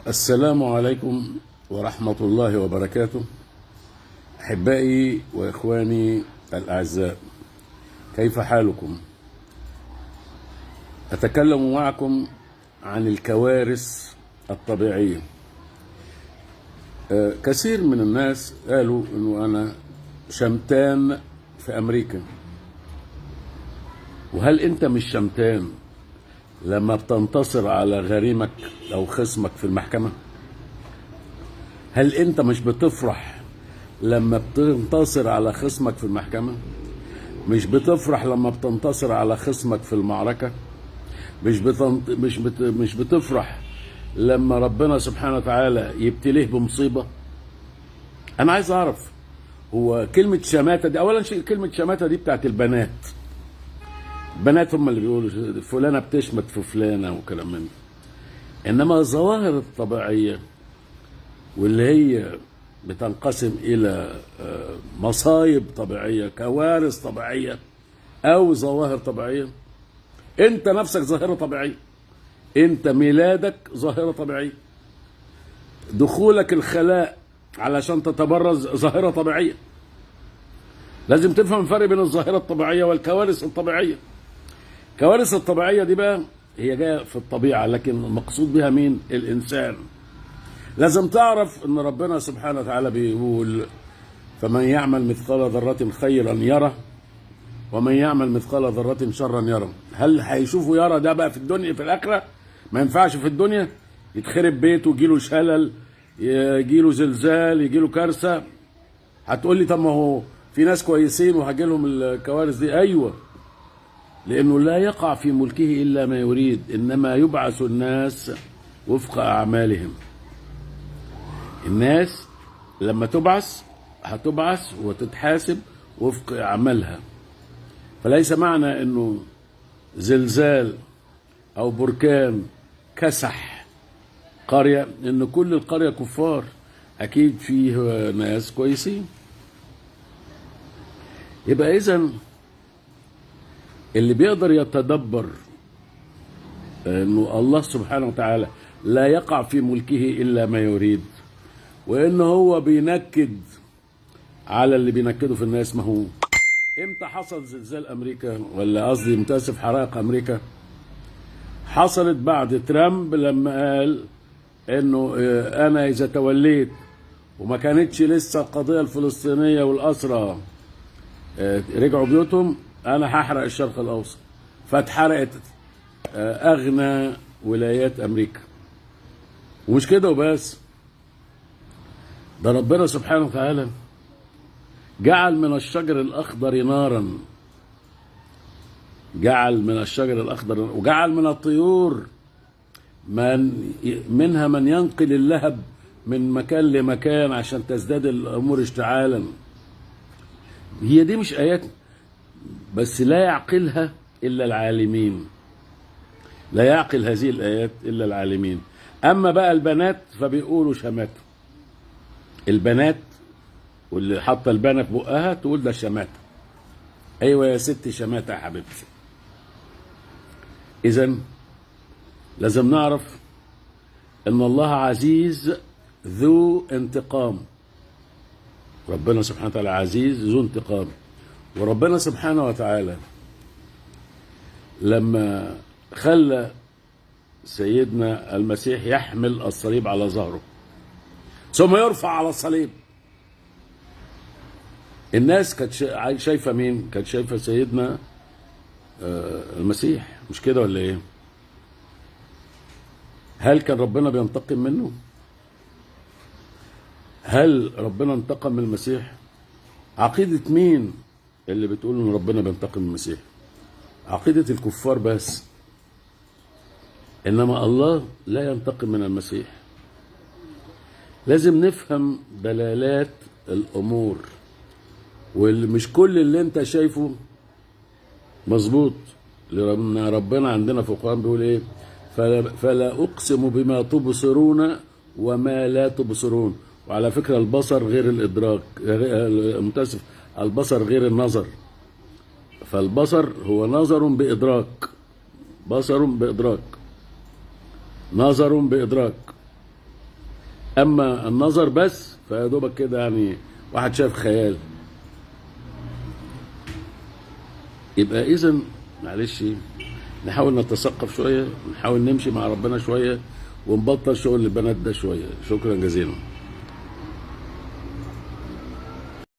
السلام عليكم ورحمة الله وبركاته. أحبائي وإخواني الأعزاء، كيف حالكم؟ أتكلم معكم عن الكوارث الطبيعية. كثير من الناس قالوا أنه أنا شمتان في أمريكا. وهل أنت مش شمتان لما بتنتصر على غريمك أو خصمك في المحكمة؟ هل أنت مش بتفرح لما بتنتصر على خصمك في المحكمة؟ مش بتفرح لما بتنتصر على خصمك في المعركة؟ مش بتفرح لما ربنا سبحانه وتعالى يبتليه بمصيبة؟ أنا عايز أعرف، هو كلمة شماتة دي، أولا شيء كلمة شماتة دي بتاعت البنات، البنات هم اللي بيقولوا فلانة بتشمت في فلانة وكلام من ده. إنما الظواهر الطبيعية واللي هي بتنقسم إلى مصايب طبيعية، كوارث طبيعية أو ظواهر طبيعية. أنت نفسك ظاهرة طبيعية، أنت ميلادك ظاهرة طبيعية، دخولك الخلاء علشان تتبرز ظاهرة طبيعية. لازم تفهم الفرق بين الظاهرة الطبيعية والكوارث الطبيعية. الكوارث الطبيعية دي بقى هي جاية في الطبيعة، لكن المقصود بها مين؟ الإنسان. لازم تعرف ان ربنا سبحانه وتعالى بيقول: فمن يعمل مثقال ذرة خيرا يره ومن يعمل مثقال ذرة شرا يره. هل هيشوفوا يرى ده بقى في الدنيا؟ في الآخرة ما ينفعش. في الدنيا يتخرب بيته، يجيله شلل، يجيله زلزال، يجيله كارثة. هتقول لي طب ما هو في ناس كويسين وهجيلهم الكوارث دي. أيوة، لأنه لا يقع في ملكه إلا ما يريد، إنما يبعث الناس وفق أعمالهم. الناس لما تبعث هتبعث وتتحاسب وفق أعمالها. فليس معنى أنه زلزال أو بركان كسح قرية أن كل القرية كفار، أكيد فيه ناس كويسين. يبقى إذن اللي بيقدر يتدبر أنه الله سبحانه وتعالى لا يقع في ملكه إلا ما يريد، وإن هو بينكد على اللي بينكده في الناس. ما هو امتى حصل زلزال امريكا، ولا قصدي متاسف حرائق امريكا؟ حصلت بعد ترامب لما قال انه انا اذا توليت، وما كانتش لسه القضية الفلسطينية والاسرى رجعوا بيوتهم، انا هحرق الشرق الاوسط. فاتحرقت اغنى ولايات امريكا. ومش كده وبس، ده ربنا سبحانه وتعالى جعل من الشجر الأخضر نارا، جعل من الشجر الأخضر، وجعل من الطيور منها من ينقل اللهب من مكان لمكان عشان تزداد الأمور اشتعالا. هي دي مش آيات بس لا يعقلها إلا العالمين، لا يعقل هذه الآيات إلا العالمين. أما بقى البنات فبيقولوا شماتة. البنات واللي حاطه البانه في بقها تقول ده شماته. ايوه يا ستي شماته يا حبيبتي. اذا لازم نعرف ان الله عزيز ذو انتقام. ربنا سبحانه وتعالى عزيز ذو انتقام. وربنا سبحانه وتعالى لما خلى سيدنا المسيح يحمل الصليب على ظهره ثم يرفع على الصليب، الناس كانت شايفة مين؟ كانت شايفة سيدنا المسيح، مش كده ولا ايه؟ هل كان ربنا بينتقم منه؟ هل ربنا انتقم من المسيح؟ عقيدة مين اللي بتقول ان ربنا بينتقم من المسيح؟ عقيدة الكفار بس. انما الله لا ينتقم من المسيح. لازم نفهم دلالات الامور، ومش كل اللي انت شايفه مظبوط. لان ربنا عندنا في القرآن بيقول ايه؟ فلا اقسم بما تبصرون وما لا تبصرون. وعلى فكرة البصر غير الادراك، متاسف، البصر غير النظر. فالبصر هو نظر بإدراك، بصر بإدراك، نظر بإدراك. اما النظر بس فيا دوبك كده، يعني واحد شايف خيال. يبقى اذا معلش نحاول نتثقف شوية، نحاول نمشي مع ربنا شوية، ونبطل شغل البنات ده شوية. شكرا جزيلا.